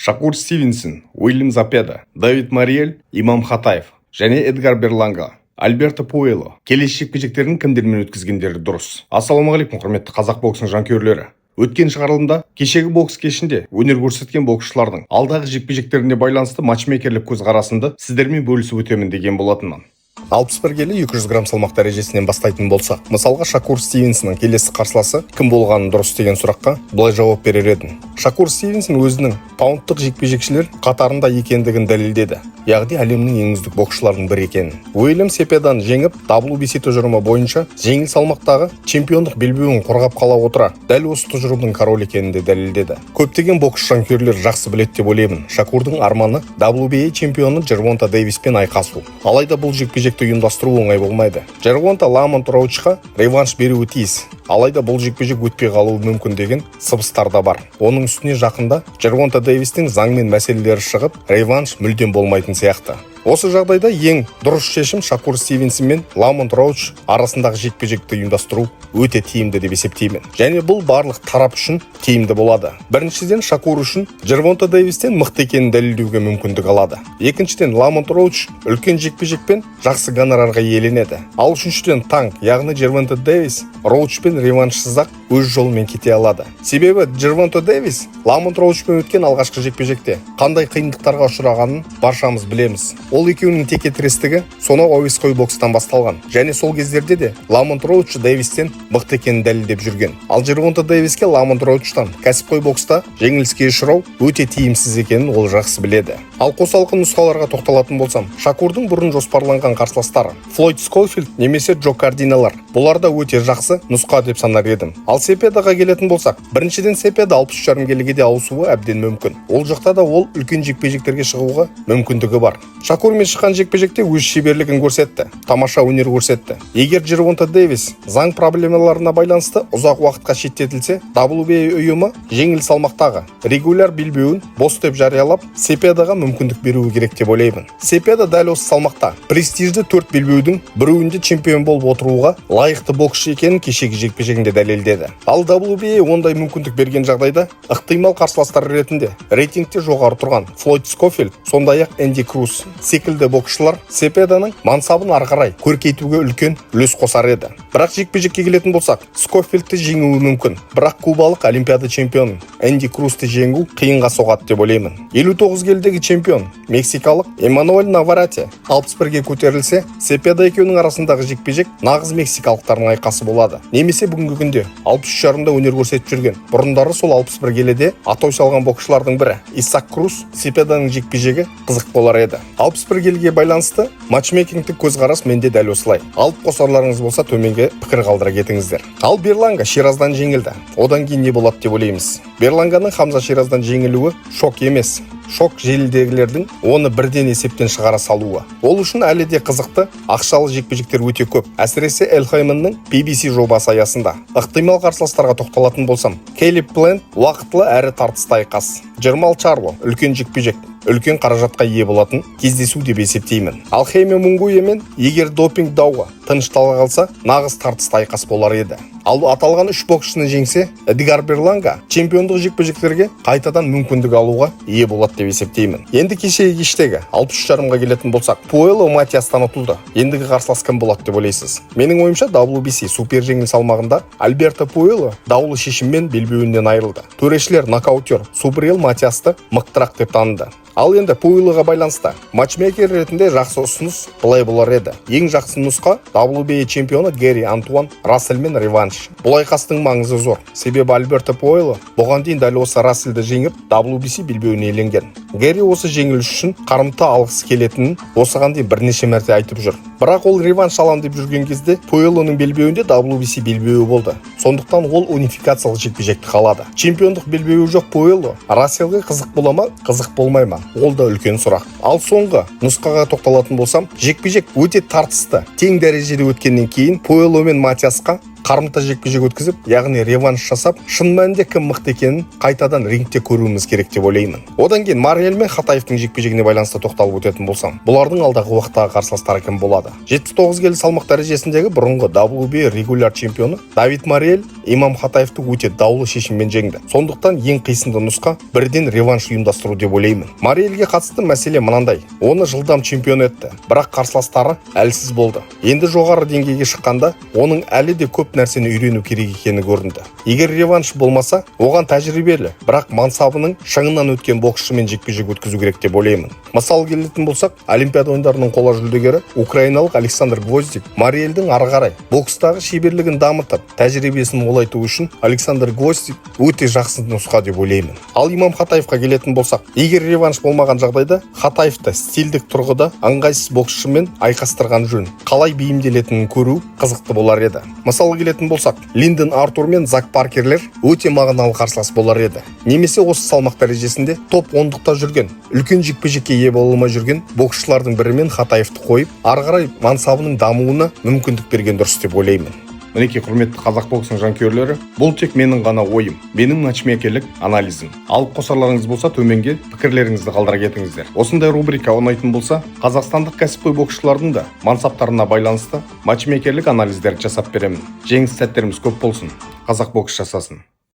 Шакур Стивенсон, Уильям Зепеда, Давид Мариэль, Имам Хатаев және Эдгар Берланга, Альберто Пуэло келесі жекпе-жектерін кімдермен өткізгендері дұрыс? Ассалаумағалейкум, құрметті қазақ боксының жанкүйерлері! Өткен шығарылымда кешегі бокс кешінде өнер көрсеткен боксшылардың алдағы жекпе-жектеріне байланысты матчмейкерлік көзқарасымды сіздермен бөлісіп өтемін деген болатынмын. 61 келі 200 грамм салмақ дәрежесінен бастайтын болсақ, мысалға, Шакур Стивенсонның келесі қарсыласы кім болғаны дұрыс деген сұраққа былай жауап берер едім. Шакур Стивенсон өзінің паундтық жекпе-жекшілер қатарында екендігін дәлелдеді, яғни әлемнің ең үздік боксшыларының бірі екенін. Уильям Сепеданы жеңіп, WBC тұжырымы бойынша жеңіл салмақтағы чемпиондық белбеуін қорғап қала отыра, дәл осы тұжырымның король екенін де дәлелдеді. Көптеген бокс жанкүйерлер жақсы біледі деп ойлаймын, Шакурдың арманы WBA чемпионы Джервонта Дэвиспен айқасу. Алайда бұл жекпе-жекті ұйымдастыру оңай болмайды. Джервонта Ламонт Роучқа реванш беруі тиіс. Алайда бұл жекпе-жек өтпей қалуы мүмкін деген сыбыстар да бар. Оның үстіне жақында Джервонта Дэвистің заңмен мәселелері шығып, реванш мүлдем болмайтын сияқты. Осы жағдайда ең дұрыс шешім Шакур Стивенсон мен Ламонт Роуч арасындағы жекпе-жекті ұйымдастыру өте тиімді деп есептеймін. Және бұл барлық тарап үшін тиімді болады. Біріншіден, Шакур үшін Джервонта Дэвистен мықты екенін дәлелдеуге мүмкіндік алады. Екіншіден, Ламонт Роуч үлкен жекпе-жекпен жақсы гонорарға иеленеді. Ал үшіншіден, танк, яғни Джервонта Дэвис Роучпен реваншсыз-ақ өз жолымен кете алады. Себебі Джервонта Дэвис Ламонт Роучпен өткен алғашқы жекпе-жекте қандай қиындықтарға ұшырағанын баршамыз білеміз. Ол екеуінің текетірестігі сонау әуесқой бокстан басталған. Және сол кездерде де Ламонт Роуч Дэвистен мықты екенін дәлелдеп жүрген. Ал Джервонта Дэвиске Ламонт Роучтан кәсіпқой бокста жеңіліске ұшырау өте тиімсіз екенін ол жақсы біледі. Ал қосалқы нұсқаларға тоқталатын болсам, Шакурдың бұрын жоспарланған қарсыластары Флойд Скофилд немесе Джо Кардиналар. Бұлар да өте жақсы нұсқа деп санар едім. Ал Сепедаға келетін болсақ, біріншіден, Сепеда 63,5 келіге де ауысуы әбден мүмкін. Ол жақта да ол үлкен жекпе-жектерге шығуға мүмкіндігі бар. Шакурмен шыққан жекпе-жекте өз шеберлігін көрсетті, тамаша өнер көрсетті. Егер Джервонта Дэвис заң проблемаларына байланысты ұзақ уақытқа шеттетілсе, WBA ұйымы жеңіл салмақтағы регуляр белбеуін бос деп жариялап, Сепедаға мүмкіндік беруі керек деп ойлаймын. Сепеда дәл осы салмақта престижді төрт белбеудің біреуінде чемпион болып отыруға лайықты боксшы екенін кешегі жекпе-жегінде дәлелдеді. Ал WBA ондай мүмкіндік берген жағдайда ықтимал қарсыластар ретінде рейтингте жоғары тұрған Флойд Скофилд, сондай-ақ Энди Круз секілді боксшылар Сепеданың мансабын ары қарай көркейтуге үлкен үлес қосар еді. Бірақ жекпе-жекке келетін болсақ, Скофилдті жеңуі мүмкін. Бірақ кубалық олимпиада чемпионын Энди Крузды жеңу қиынға соғады деп ойлаймын. 59 келідегі чемпион мексикалық Эммануэль Наваррете 61-ге көтерілсе, Сепеда екеуінің арасындағы жекпе-жек нағыз мексикалықтардың айқасы болады. Немесе бүгінгі күнде 63,5-да өнер көрсетіп жүрген, бұрындары сол 61 келіде атой салған боксшылардың бірі Исак Круз Сепеданың жекпе-жегі қызық болар еді. 61 келіге байланысты матчмейкингтік көзқарас менде дәл осылай. Алып қосарларыңыз болса, төменге пікір қалдыра кетіңіздер. Ал Берланга Шираздан жеңілді. Одан кейін не болады деп ойлаймыз? Берланганың Хамза Шираздан жеңілуі шок емес. Шок желідегілердің оны бірден есептен шығара салуы. Ол үшін әлі де қызықты ақшалы жекпе-жектер өте көп. Әсіресе Эль Хейманның PBC жобасы аясында. Ықтимал қарсыластарға тоқталатын болсам, Кейлип Плент уақытылы әрі тартысты айқас. Джермал Чарло үлкен жекпе-жек, үлкен қаражатқа ие болатын кездесу деп есептеймін. Ал Хейме Мунгуемен егер допинг дауы тыныштала қалса, нағыз тартысты айқас болар еді. Ал аталған үш боксшыны жеңсе, Эдгар Берланга чемпиондық жекпе-жектерге қайтадан мүмкіндік алуға ие болады деп есептеймін. Енді кешегі кештегі 63,5-ға келетін болсақ, Пуэло Матиастан ұтылды. Ендігі қарсылас кім болады деп ойлайсыз? Менің ойымша, WBC супер жеңіл салмағында Альберто Пуэло даулы шешіммен белбеуінен айырылды. Төрешілер нокаутер Субриэл Матиасты мықтырақ деп таныды. Ал енді Пуэлоға байланысты матчмейкер ретінде жақсы ұсыныс былай болар еді. Ең жақсы нұсқа WBA чемпионы Гэри Антуан Расселмен реванш. Бұл айқастың маңызы зор. Себебі Альберто Пуэло бұған дейін дәл осы Расселді жеңіп, WBC белбеуін иеленген. Гэри осы жеңіліс үшін қарымта алғысы келетінін осыған дейін бірнеше мәрте айтып жүр. Бірақ ол реванш алам деп жүрген кезде Пуэлоның белбеуінде WBC белбеуі болды. Сондықтан ол унификациялық жекпе-жекті қалады. Чемпиондық белбеуі жоқ Пуэло Расселге қызық бола ма, қызық болмай ма? Ол да үлкен сұрақ. Ал соңғы нұсқаға тоқталатын болсам, жекпе-жек өте тартысты, тең дәрежеде өткеннен кейін Пуэло мен Матиасқа Қарымта жекпе-жек өткізіп, яғни реванш жасап, шын мәнінде кім мықты екенін қайтадан рингте көруіміз керек деп ойлаймын. Одан кейін Мариэль мен Хатаевтың жекпе-жегіне байланысты тоқталып өтетін болсам, бұлардың алдағы уақыттағы қарсыластары кім болады? 79 келі салмақ дәрежесіндегі бұрынғы WBA регуляр чемпионы Давид Мариэль Имам Хатаевты өте даулы шешіммен жеңді. Сондықтан ең қисынды нұсқа бірден реванш ұйымдастыру деп ойлаймын. Мариэльге қатысты мәселе мынандай: оны жылдам чемпион етті, бірақ қарсыластары әлсіз болды. Енді жоғары деңгейге шыққанда, оның әлі де көп нәрсені үйрену керек екені көрінді. Егер реванш болмаса, оған тәжірибелі, бірақ мансабының шыңынан өткен боксшымен жекпе-жек өткізу керек деп ойлаймын. Мысал келетін болсақ, Олимпиада ойындарының қола жүлдегері, украиналық Александр Гвоздик. Мариэльдің ары қарай бокстағы шеберлігін дамытып, тәжірибесін молайту үшін Александр Гвоздик өте жақсы нұсқа деп ойлаймын. Ал Имам Хатаевқа келетін болсақ, егер реванш болмаған жағдайда, Хатаевты стильдік тұрғыда ыңғайсыз боксшымен айқастырған жөн. Қалай бейімделетінін көру қызықты болар еді. Мысалы келетін болсақ, Линдон Артур мен Зак Паркерлер өте мағыналы қарсылас болар еді немесе осы салмақ дәрежесінде топ ондықта жүрген, үлкен жекпе-жекке ие бола алмай жүрген боксшылардың бірімен Хатаевты қойып, ары қарай мансабының дамуына мүмкіндік берген дұрыс деп ойлаймын. Мінекей, құрметті қазақ боксының жанкүйерлері, бұл тек менің ғана ойым, менің матчмейкерлік анализім. Алып қосарларыңыз болса, төменге пікірлеріңізді қалдыра кетіңіздер. Осындай рубрика ұнайтын болса, қазақстандық кәсіпқой боксшылардың да мансаптарына байланысты матчмейкерлік анализдерді жасап беремін. Жеңіс сәттеріміз көп болсын, қазақ бокс жасасын!